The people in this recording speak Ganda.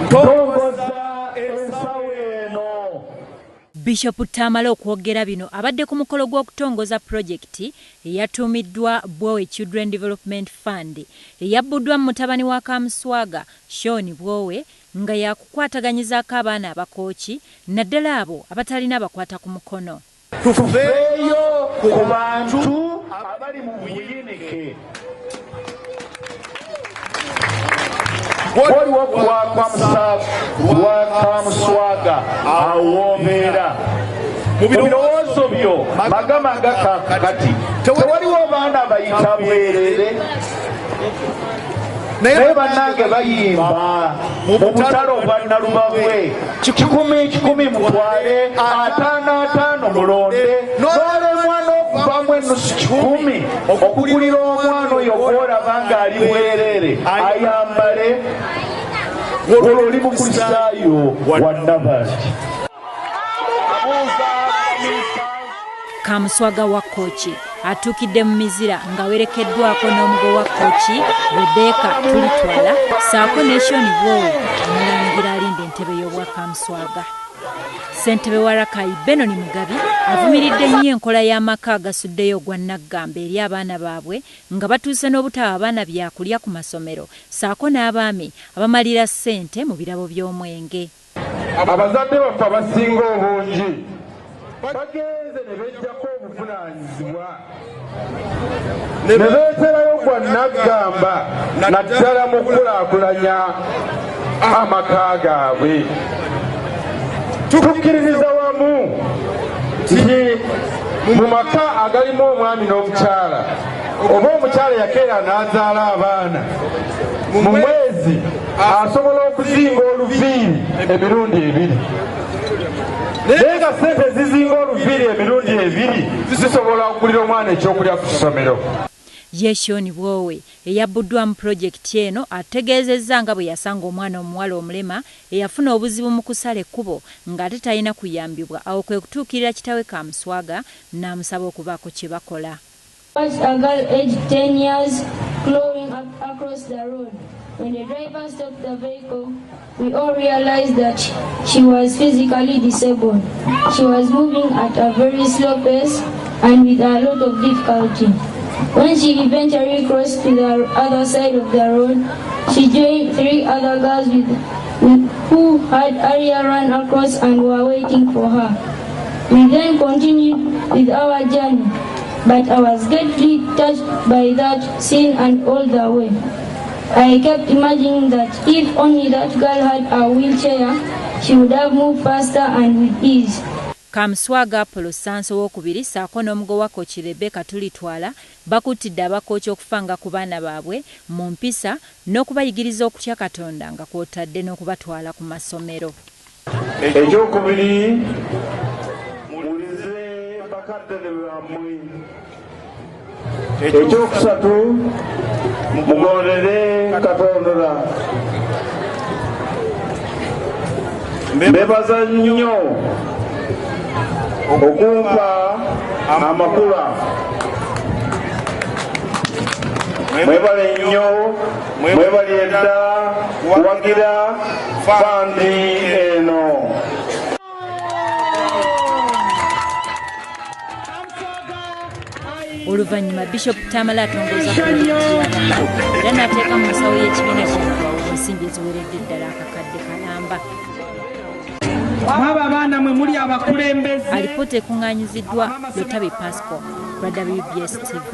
Ntongoza ensawo eno. Bishop Tamale okwogera bino abadde ku mukolo gw'okutongoza pulojekiti eyatuumiddwa Bwowe Children Development Fund eyabbuddwa mu mutabani wa Kamuswaga Sean Bwowe nga yakukwataganyizaako abaana abakooki naddala abo abatalina bakwata ku mukono. Tufeeyo ku bantu abali mu buyinike. Waliwo Kamuswaga awomera mu birowoozo byo magamaga kakati tewaliwo baana bayita bwerere naye bannange bayimba mu butalo bwa Nalubabwe 1,000 mutwale 55 mulonde n'olemwa n'okuvamu ennusu 10 okugulira omwana oyo gw'olaba ng'ali bwerere ayambale olwo oli Mukristaayo wa Nabati. Kamuswaga wa Kooki atuukidde mu mizira ng'awerekeddwako n'omugo wa Kooki Rebecca Tulitwala ssaako ne Sean Bwowe omulangira alinda entebe y'obwa Kamuswaga. Ssentebe wa Rakai Benoni Mugabi avumiridde nnyo enkola y'amaka agasuddeyo ogwa Naggamba eri abaana baabwe nga batuuse n'obutawa abaana byakulya ku masomero ssaako n'abaami abamalira ssente mu birabo by'omwenge. Abazadde baffe abasinga obungi bagenze ne bejjako obuvunaanyizibwa ne beeterayo gwa Naggamba naddala mu kukulaakulanya amaka gaabwe. Tukkiririza wamu nti mu maka agalimu omwami n'omukyala oba omukyala yakeera n'azaala abaana mu mwezi asobola okuzinga oluviiri emirundi 2. Naye nga ssente zizinga oluviiri emirundi 2 zisobola okugulira omwana ekyokulya ku ssomero. Ye Sean Bwowe eyabbuddwa mu pulojekiti eno ategeezezza nga bwe yasanga omwana omuwala omulema eyafuna obuzibu mu kusala ekkubo ng'ate talina kuyambibwa awo kwe kutuukirira kitaawe Kamuswaga n'amusaba okubaako kye bakola. A girl aged 10 years clawing across the road. When the driver stopped the vehicle, we all realized that she was physically disabled. She was moving at a very slow pace and with a lot of difficulty. When she eventually crossed to the other side of the road, she joined 3 other girls who had earlier run across and were waiting for her. We then continued with our journey, but I was greatly touched by that scene and all the way. I kept imagining that if only that girl had a wheelchair, she would have moved faster and with ease. Kamuswaga Apollo Sanso owokubiri ssaako n'omugo wa Kooki Rebecca Tulitwala bakuttidde abakooki okufanga ku baana baabwe mu mpisa n'okubayigiriza okutya Katonda nga kw'otadde n'okubatwala ku masomero. Ekyokubiri, muwulize bakadde bammwe. Ekyokusatu, mugondere Katonda. Mbebaza nnyo okumpa amakula. Mwebale nnyo, mwebale ddala kuwagira fandi eno. Oluvannyuma Bishop Tamale atongoza pulojekiti y'abaana era n'ateeka mu nsawo y'ekibiina kyabwe ensimbi eziweredde ddala akakadde kalamba. Mwaba abaana mwe muli abakulembeze. Alipoota ekuŋŋaanyiziddwa Lutabi Pasco lwa WBS TV.